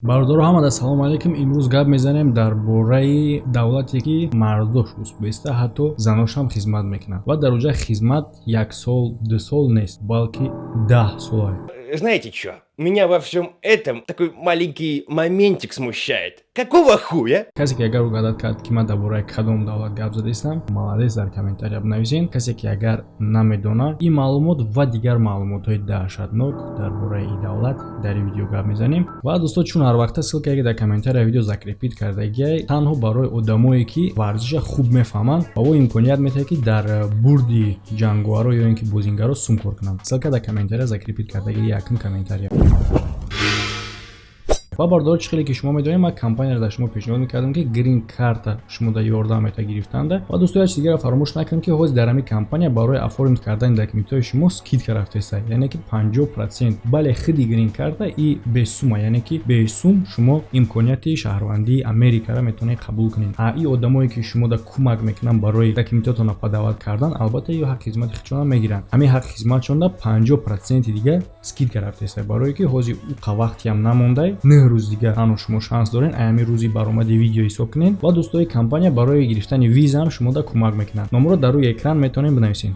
Бародаро, ҳамада салому алайкум. Имрӯз гап мезанем дар бораи давлате, ки мардош узбеста, ҳатто заношам хизмат мекунанд ва дар оҷа хизмат як сол, 2 сол нест, балки 10 сола. Знаете что? Меня во всем этом такой маленький моментик смущает. Какого хуя? Касе ки агар угадать кард, ки ман дар бораи кадом давлат гап задаистам, молодец, дар комментария бинависен. Касе ки агар намедонад, ин маълумот ва дигар маълумотҳои даҳшатнок дар бораи ин давлат дар ин видео гап мезанем. Ва дӯсто, чун ҳар вақта ссылка е ки дар комментария видео закрепить кардагиай, танҳо барои одамое ки варзиша хуб мефаҳманд ва о имконият метаҳад, ки дар бурди ҷанговаро ё ин ки бозингаро сум кор кунанд. Ссылка дар комментария закрепить кардаги, якум комментария. Ва бардор, чӣ хеле ки шумо медонед, ман компанияро дар шумо пешниҳод мекардам, ки грин карта шумо дар ёрдам мета гирифтанда. Ва дӯсто, як чиз дигарро фаромӯш накунем, ки ҳозир дар ҳамин компания барои оформить кардани документҳои шумо скидка рафтеста, яъне ки 50%. Бале, худи грин карта и бесума, яъне ки бесум шумо имконияти шаҳрвандии Америкаро метавонед қабул кунед. А и одамое ки шумо да кӯмак мекунанд барои документотонро подавать кардан, албатта, ё ҳаққи хизмати худшонро мегиранд. Ҳамин ҳаққи хизматшонда 50 проценти дига скидка рафтеста, барое ки ҳозир уқа вақтиам намондай, 9 рӯз дига танҳо шумо шанс дорен, аями рӯзи баромади видео ҳисоб кунед. Ва дӯстои компания барои гирифтани визаам шумода кӯмак мекунанд. Номро дар рӯи экран метавонед бинависед.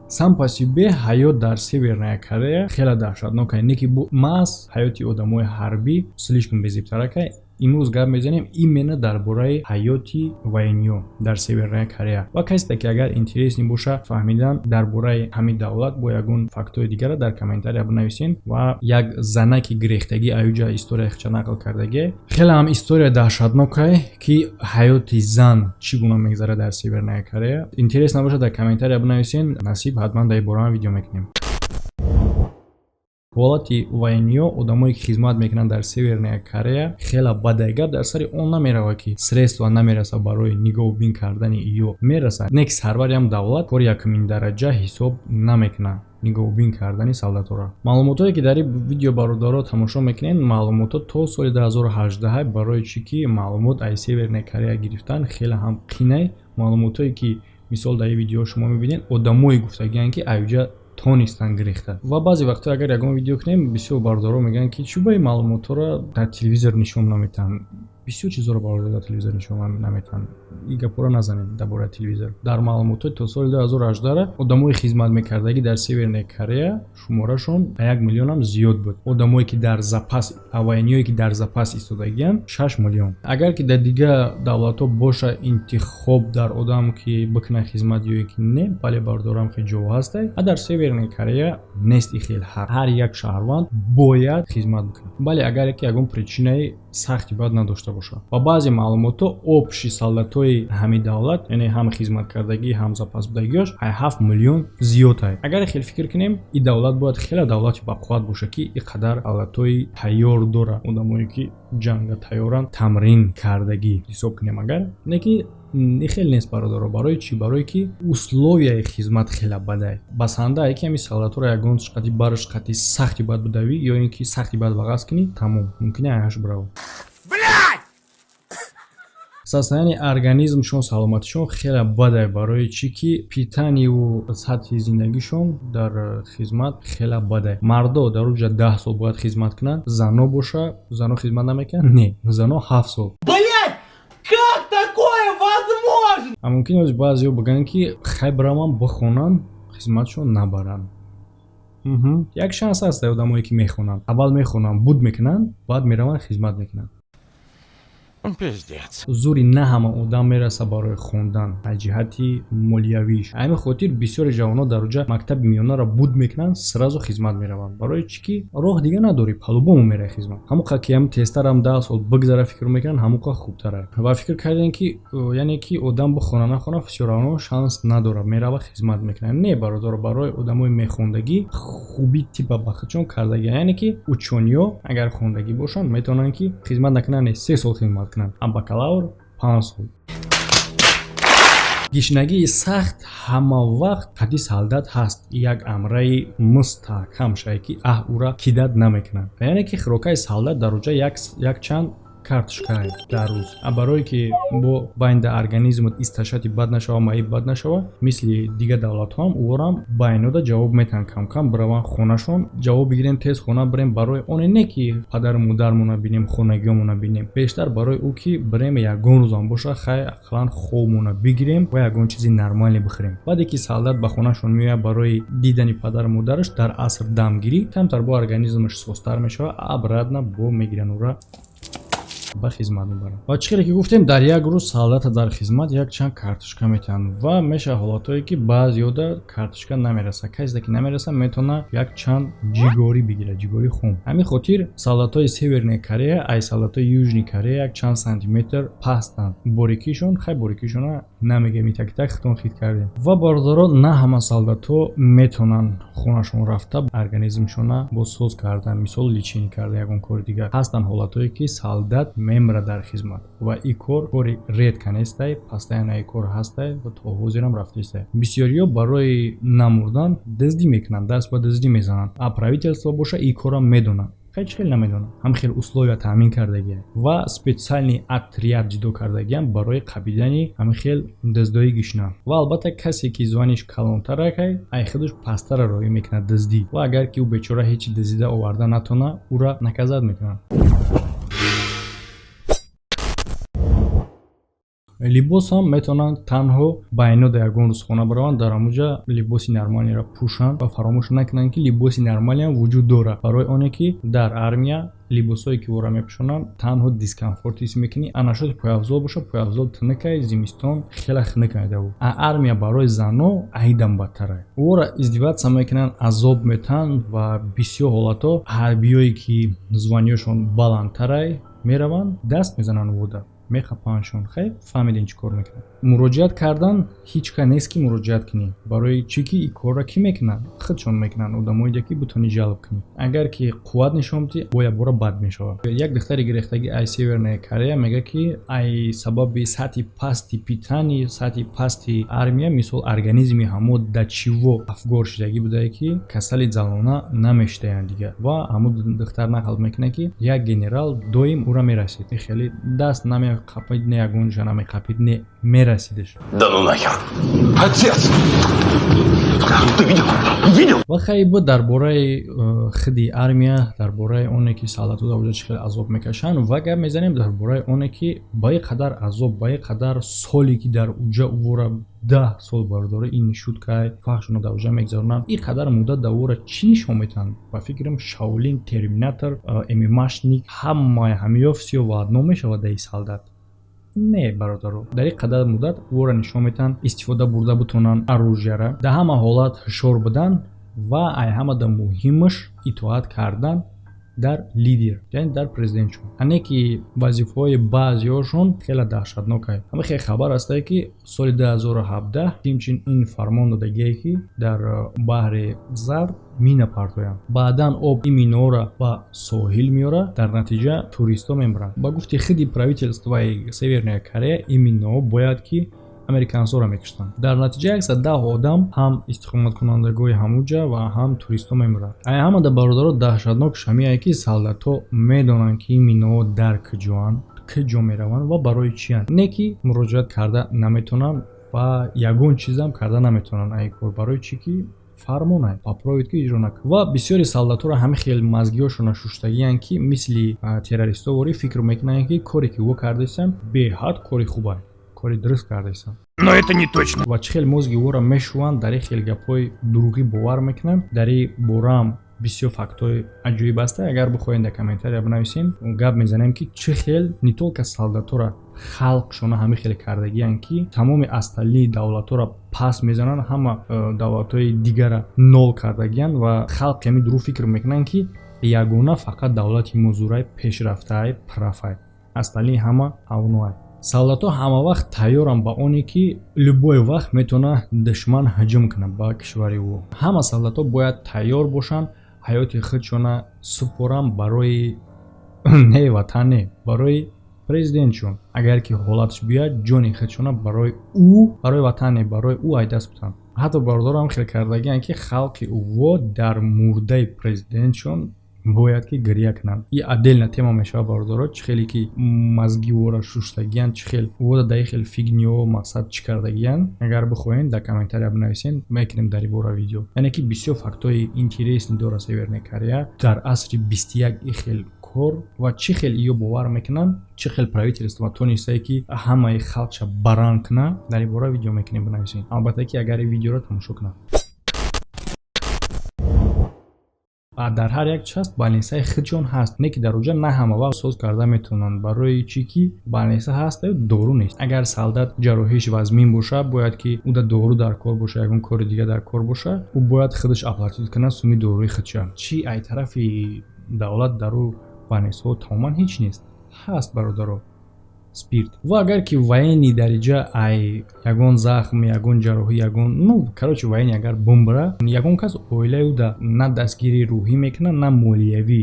Сам по себе ҳаёт дар Северная Корея хеле даҳшатнок, не ки маҳз ҳаёти одамои ҳарбӣ слишком безебтаракай. Имрӯз гап мезанем именно дар бораи ҳаёти военный ё дар Северная Корея. Ва касе ки агар интересный боша фаҳмидан дар бораи ҳамин давлат бо ягон фактҳои дигара, дар комментария бинависен. Ва як занаки гирехтагӣ аюҷа история хича нақл кардагӣ, хеле ҳам история даҳшатнокае, ки ҳаёти зан чӣ гуна мегзарад дар Северная Корея. Интерес набошад, дар комментария бинависен, насиб, ҳатман дар ин бора видео мекунем. Ҳолати военный ё, одамое ки хизмат мекунанд дар Северная Корея, хеле бадай. Гап дар сари он намеравад, ки средства намерасад барои нигоҳубин кардани ё мерасад, не ки сарвариам давлат кори якумин дараҷа ҳисоб намекунад нигоҳубин кардани солдатора. Маълумотое ки дар ин видео, бародаро, тамошо мекунед, маълумотҳо то соли 2018. Барои чӣ ки маълумот аз Северная Корея гирифтан хеле ҳам қинай. Маълумотое ки мисол дар ин видео шумо мебинед, одамое гуфтагианд, ки аюҷа тонистанд гирехта. Ва баъзе вақтҳо агар ягон видео кунем, бисёр бародаро мегӯянд, ки чӯ ба ин маълумотҳоро дар телевизор нишон наметиҳанд. Бисёр чизҳоро, бародар, дар телевизор нишон наметиҳанд. Ин гапҳоро назанем дар бораи телевизор. Дар маълумотҳои то соли 2018 одамои хизмат мекардагӣ дар Северная Корея шуморашон ба 1 миллионам зиёд буд. Одамое ки дар запас, военный ое ки дар запас истодагианд, 6 миллион. Агар ки дар дигар давлатҳо боша интихоб дар одам, ки бикунад хизмат ё ки не, бале, бародарам, хел ҷо ҳастай, а дар Северная Корея нест и хел ҳақ. Ҳар як шаҳрванд бояд хизмат бикунад, бале, агар ки ягон причина и сахти бад надошта бошад. Ва баъзе маълумотҳо, общий солдатҳои ҳамин давлат, яъне ҳам хизматкардагӣ, ҳам запас будагиёш, ай 7 миллион зиёд. Агар хел фикр кунем, ин давлат бояд хеле давлати бақувват бошад, ки ин қадар давлатҳои тайёр дорад, одамое ки ҷанга тайёранд, тамрин кардагӣ ҳисоб кунем агар, не ки ин хел нест, бародаро. Барои чӣ? Барое ки условия и хизмат хеле бадай. Басанда ки ҳамин солдатҳоро ягон қати барш қати сахти бад будавӣ ё ин ки сахти бад вағаз кунӣ, тамом, мумкин аяш бирав. Состояние организмшон, саломатишон хеле бадай. Барои чӣ ки питание ву сатҳи зиндагишон дар хизмат хеле бадай. Мардо дар уҷа 10 сол бояд хизмат кунанд, зано боша, зано хизмат намекунанд, не, зано 7 сол. Блять, как такое возможно? А мумкин оз баъзеҳо бигӯянд, ки хай, биравам бихонам, хизматшон набаранд. Як шанс ҳаст. Одамое ки мехонанд, аввал мехонанд, буд мекунанд, баъд мераванд, хизмат мекунанд. Пиздец. Зури на ҳама одам мераса барои хондан аз ҷиҳати молиявиш. Ҳамин хотир бисёри ҷавонон дар оҷа мактаби миёнаро буд мекунанд, сразу хизмат мераванд. Барои чӣ ки роҳ дига надорӣ, по-любому меравӣ хизмат. Ҳамон қа ки ҳам тезтарам 10 сол бигзара, фикр мекунанд, ҳамон қа хубтара. Ва фикр кардем, ки яъне ки одам бихона, нахона, всё равно шанс надорад, мерава, хизмат мекунад. Не, бародаро, барои одамои мехондагӣ хубӣ типа ба худшон кардагӣ, яъне ки учёный ё агар хондагӣ бошанд, метавонанд ки хизмат накунанд, не, 3 сол хизмат кунанд, а бакалавр 5 сол. Гишнагии сахт ҳама вақт қади солдат ҳаст, як амраи мустаҳкам шае, ки аҳ, ура кидать намекунанд. Яъне ки хӯрокаи солдат дар оҷа якчанд картошка дар рӯз. А барое ки бо байнда организмат исташати бад нашава, маиб бад нашава, мисли дигар давлатҳоам уворам байнода ҷавоб метаҳанд, камкам бираванд хонашон, ҷавоб бигирем, тез хона бирем. Барои оне не ки падару модармона бинем, хонагиёмона бинем, бештар барои ӯ ки бирем, ягон рӯзам боша, хай, ақаллан хобмона бигирем ва ягон чизи нормале бихӯрем. Баъде ки солдат ба хонашон меояд барои дидани падару модараш, дар аср дамгирӣ, камтар бо организмаш созтар мешавад, обратно бо мегиранд, ура ба хизмат мебаранд. Ва чӣ хеле ки гуфтем, дар як рӯз солдата дар хизмат якчанд картошка метиҳанд ва мешавад ҳолатҳое, ки баъзеёда картошка намерасад. Касе ки намерасад, метавонад якчанд ҷигорӣ бигирад, ҷигорӣ хум. Ҳамин хотир солдатҳои Северная Корея ай солдатҳои Южный Корея якчанд сантиметр пастанд борикишон. Хай, борикишона намегем, итак-так хитон хит кардем. Ва, бародаро, на ҳама солдатҳо метавонанд хонашон рафта организмшона бо соз кардан, мисол, лечение кардан, ягон кори дигар. Ҳастанд ҳолатҳое, ки солдат мемирад дар хизмат ва ин кор кори редко нестай, постоянно ин кор ҳастай ва то ҳозирам рафтаистай. Бисёриҳо барои намурдан дуздӣ мекунанд, даст ба дуздӣ мезананд. А правительство боша, ин корро медонад. Хай, чӣ хел намедонам, ҳам хел условия таъмин кардагия ва специальный отряд ҷудо кардагиам барои қабидани ҳамин хел дуздои гишна. Ва албатта, касе ки звание ш калонтаракай, ай худаш пасттара роӣ мекунад дуздӣ ва агар ки ӯ бечора ҳечи дуздида оварда натона, ӯра наказать мекунанд. Либосам метавонанд танҳо байнода ягон рӯз хона бараванд, дар ҳамуҷа либоси нормалиро пӯшанд ва фаромӯш накунанд, ки либоси нормалиам вуҷуд дорад, барои оне ки дар армия либосҳое ки ӯро мепӯшонанд, танҳо дискомфорт ҳис мекунӣ. Анашоти пойафзол боша, пойафзол тунукай, зимистон хеле хунукайда. А армия барои зано айдам бадтарай. Ӯро издеваться мекунанд, азоб метаҳанд ва бисёр ҳолатҳо ҳарбиёе ки звание ёшон баландтарай, мераванд, даст мезананд ӯда, мехапандшон. Хай, фаҳмидем, чӣ кор мекунанд. Муроҷиат кардан ҳеҷ ка нест, ки муроҷиат кунӣ. Барои чӣ ки ин корро кӣ мекунад? Худшон мекунанд, одамоеде ки бутонӣ ҷалб кунӣ. Агар ки қувват нишон бидиҳӣ, бо якбора бад мешавад. Як духтари гирехтагӣ ай Северная Корея мегӯяд, ки ай сабаби сатҳи пасти питание, сатҳи пасти армия, мисол, организми ҳамо да чиво афгор шудагӣ будае, ки касали залона намешудаянд дигар. Ва ҳамун духтар нақл мекунад, ки як генерал доим ӯра мерасид, хеле даст намеқапид, не ягонҷа намеқапид, не мерасидаш. Да ну нахер! Отец! Ты видел? Видел? Ва хайб, дар бораи хиди армия, дар бораи оне ки солдатҳо дар оҷа чӣ хел азоб мекашанд ва гап мезанем дар бораи оне ки ба ин қадар азоб, ба ин қадар соле ки дар уҷа ӯра 10 сол, бардора, ин нишуд кай фахшона дар уҷа мегзаронанд, ин қадар муддат дар ӯра чӣ нишон метаҳанд? Ба фикрам, Шаолин, Терминатор, ММАшник, ҳамаи ҳамиё всё в одно мешавад дар ин солдат. Не, бародаро, дар ин қадар муддат ӯро нишон метаҳанд истифода бурда бутонанд оружия ра, дар ҳама ҳолат ҳушёр будан ва ай ҳамада муҳимаш итоат кардан дар лидер, яъне дар президентшон. Ане ки вазифаҳои баъзеҳошон хеле даҳшатнокай. Ҳама хеле хабар ҳастае, ки соли 2017 Ким Чен Ин фармон додагие, ки дар баҳри Зард мина партоянд. Баъдан об ин минаҳоро ба соҳил меорад, дар натиҷа туристҳо мемиранд. Ба гуфти хиди правительство и Северная Корея, ин минаҳо бояд ки американсҳоро мекуштанд. Дар натиҷа 110 одам, ҳам истиқоматкунандагони ҳамуҷа ва ҳам туристҳо, мемиранд. Ай ҳамада, бародаро, даҳшатнок шамие, ки солдатҳо медонанд, ки ин минаҳо дар куҷоанд, куҷо мераванд ва барои чиянд, не ки муроҷиат карда наметавонанд ва ягон чизам карда наметавонанд ай кор. Барои чӣ ки фармонай, поправить ки иҷро накун. Ва бисёри солдатҳоро ҳамин хел мазгиҳошона шуштагиянд, ки мисли террористҳо ворӣ фикр мекунанд, ки коре ки ӯ кардаистанд, беҳад кори хубай, кори дуруст кардаистанд. Но это не точно. Ва чӣ хел мозги ӯро мешӯванд, дар ин хел гапҳои дурӯғӣ бовар мекунанд. Дар ин бораам бисёр фактҳои аҷоиб ҳаста. Агар бихоҳем, дар комментария бинависем, гап мезанем, ки чӣ хел не только солдатҳоро, халқшона ҳамин хел кардагиянд, ки тамоми остальные давлатҳоро пас мезананд, ҳама давлатҳои дигара нол кардагиянд ва халқи ҳамин дурӯғ фикр мекунанд, ки ягона фақат давлати музурай пешрафтаай, прафай, остальные ҳама авноай. Солдатҳо ҳама вақт тайёранд ба оне, ки любой вақт метавонад душман ҳуҷум кунад ба кишвари ӯ. Ҳама солдатҳо бояд тайёр бошанд, ҳаёти худшона супоранд барои не ватан, не барои президентшон. Агар ки ҳолатш биёяд, ҷони худшона барои ӯ, барои ватан не, барои ӯ айдаст бутанд. Ҳатто, бародарам, хел кардагиянд, ки халқи ӯво дар мурдаи президентшон Бояд ки гиря кунанд. И отдельная тема мешавад, бародаро, чӣ хеле ки мозги вора шуштагиянд, чӣ хел вода дар хел фигня мақсад чӣ кардагиянд. Агар бихоҳед, дар комментария бинависен, мекунем дар ин бора видео. Яъне ки бисёр фактҳои интересный дорад Северная Корея дар асри 21, и хел кор ва чӣ хел иё бовар мекунанд, чӣ хел правительство тонистае, ки ҳамаи халқша баран куна. Дар ин бора видео мекунем, бинависен, албатта ки агар ин видеоро тамошо кунанд. Дар ҳар як часть больницаи худшон ҳаст, не ки дар оҷа на ҳама вақт соз карда метавонанд. Барои чӣ ки больница ҳаст, дору нест. Агар солдат ҷарроҳиш вазмин боша, бояд ки ӯ дору дар кор боша, ягон кори дига дар кор боша, ӯ бояд худаш оплатить кунад суми доруи худша. Чӣ ай тарафи давлат дар ӯ больницаҳо тамоман ҳеҷ нест. Ҳаст, бародаро, спирт. Ва агар ки военный дариҷа ай ягон захм, ягон ҷарроҳӣ, ягон, ну, короче, военный агар бумбра, ягон кас оилаи ӯ на дастгирии рӯҳӣ мекунад, на молиявӣ,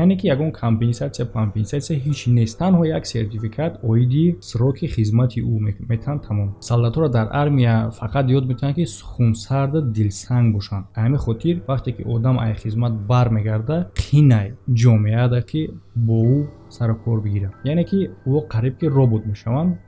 яъне ки ягон компенсация, компенсация ҳеҷ нест. Танҳо як сертификат оиди сроки хизмати ӯ метаҳанд, тамом. Солдатҳоро дар армия фақат ёд метиҳанд, ки хунсарду дилсанг бошанд. Ҳамин хотир вақте ки одам ай хизмат бармегарда, қинай ҷомеада, ки бо ӯ сару кор бигирад. Яъне ки ӯ қариб ки робот мешаванд,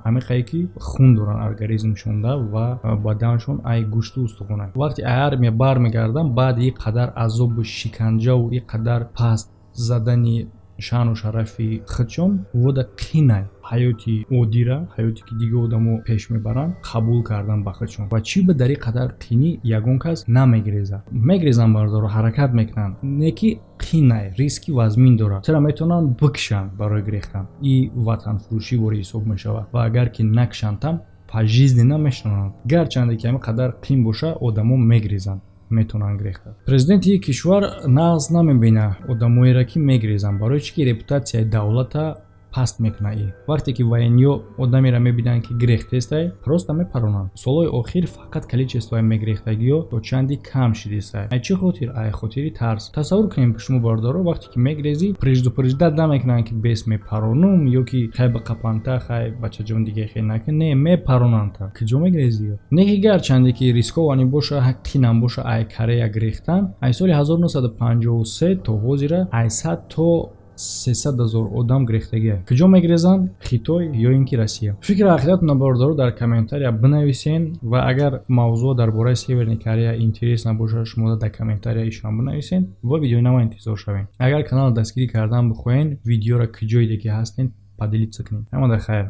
ҳамиқае ки хун доранд организмшонда ва баданшон ай гӯшту устухона. Вақте ай армия бармегарданд, баъди ин қадар азобу шиканҷаву ин қадар паст задани шаъну шарафи худшон, вода қинай ҳаёти оддира, ҳаёте ки дига одамо пеш мебаранд, қабул кардан ба худшон. Ва чӣ ба дар ин қадар қинӣ ягон кас намегирезад? Мегирезанд, бародаро, ҳаракат мекунанд, не ки қинай, риски вазмин дорад. Чара метавонанд бикшанд барои гирехтан, и ватанфурӯшӣ вори ҳисоб мешавад. Ва агар ки накшанд, пожизненно мешинонанд. Гарчанде ки ҳамин қадар қин боша, одамо мегирезанд, метавонанд гирехта. Президенти кишвар нағз намебинад одамоеро, ки мегирезанд. Барои чӣ ки репутатсияи давлата паст мекунад. И вақте ки военныйё одамеро мебинанд, ки гирехтестай, просто мепаронанд. Солҳои охир фақат количествои мегирехтагиҳо то чанди кам шидистай. Ай чӣ хотир? Ай хотири тарс. Тасаввур кунем шумо, бародаро, вақте ки мегирезӣ, предупреждать намекунанд, ки бес мепаронум ё ки хай бақапанта, хай бачаҷон, дига хел накун. Не, мепаронанд. Та куҷо мегирезӣ? Не ки гарчанде ки рискованный боша, қинам боша, ай Корея гирехтан ай соли 1953 то ҳозира ай 100 то 300 ҳазор одам гирехтагия. Куҷо мегирезанд? Хитой ё ин ки Россия? Фикри ақидатона, бародаро, дар комментария бинависен. Ва агар мавзӯъ дар бораи Северный Корея интерес набошад шумо, дар комментария ишон бинависен ва видеои нава интизор шавем. Агар каналро дастгирӣ кардан бихоҳен, видеоро куҷоиде ки ҳастен, поделиться кунед. Ҳамада хайр.